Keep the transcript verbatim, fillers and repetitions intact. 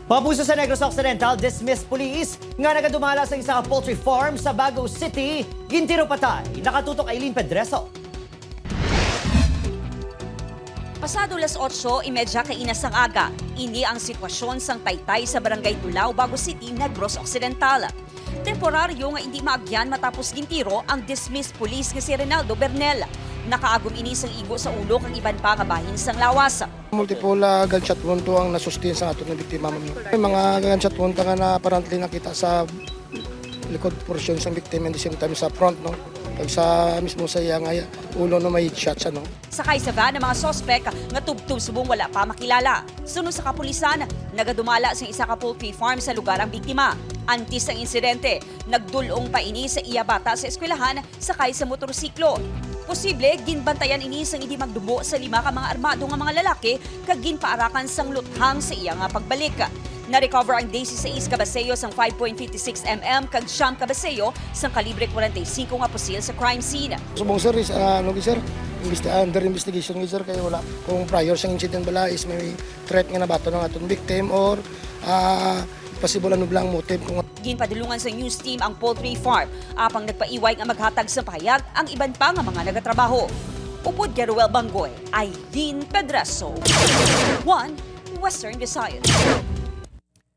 Mapuso sa Negros Occidental, dismissed police nga nagadumala sa isa ka poultry farm sa Bago City, gintiro patay. Nakatutok Aileen Pedreso. Pasado las otso y media kaina sang aga, ini ang sitwasyon sang taytay sa Barangay Tulao, Bago City, Negros Occidental. Temporaryo nga indi maagyan matapos gintiro ang dismissed police nga si Renaldo Bernel. Nakaagom ini sang igo sa ulo kag iban pa nga bahin sang lawas. Multiple ah, gunshot wound to ang nasustain sa aton nga biktima, ma'am. May mga gunshot wound ka nga na apparently nakita sa likod portion sa victim and the same time sa front, no? Kag sa mismo sa iya nga ulo, no, may shot siya, no? Sakay sa van ang mga suspek nga tubtob subong wala pa makilala. Suno sa kapulisan, nagadumala sa isa ka poultry farm sa lugar ang biktima. Antes sang insidente, nagdul-ong pa ini sa iya bata sa eskwelahan sakay sa motorsiklo. Posible, ginbantayan ini sang indi magdumbo sa lima ka mga armado nga mga lalaki kag ginpaarakan sang luthang sa iya nga pagbalik. Na-recover ang disisais ka baseyo sang five point fifty six M M kag siyam ka baseyo sang kalibre forty-five nga pusil sa crime scene. Subong, sir, is, ah, ano, sir, investi- under investigation, sir, kay wala kung prior sang incident bala is may threat nga nabaton ang aton victim or ah, possible ano bala ang motive kung Ginpadulungan sa news team ang poultry farm apang nagpaiway nga maghatag sa pahayag ang iban pa nga mga nagatrabaho. Upod kay Ruel Banggoy, Aileen Pedreso, One Western Visayas.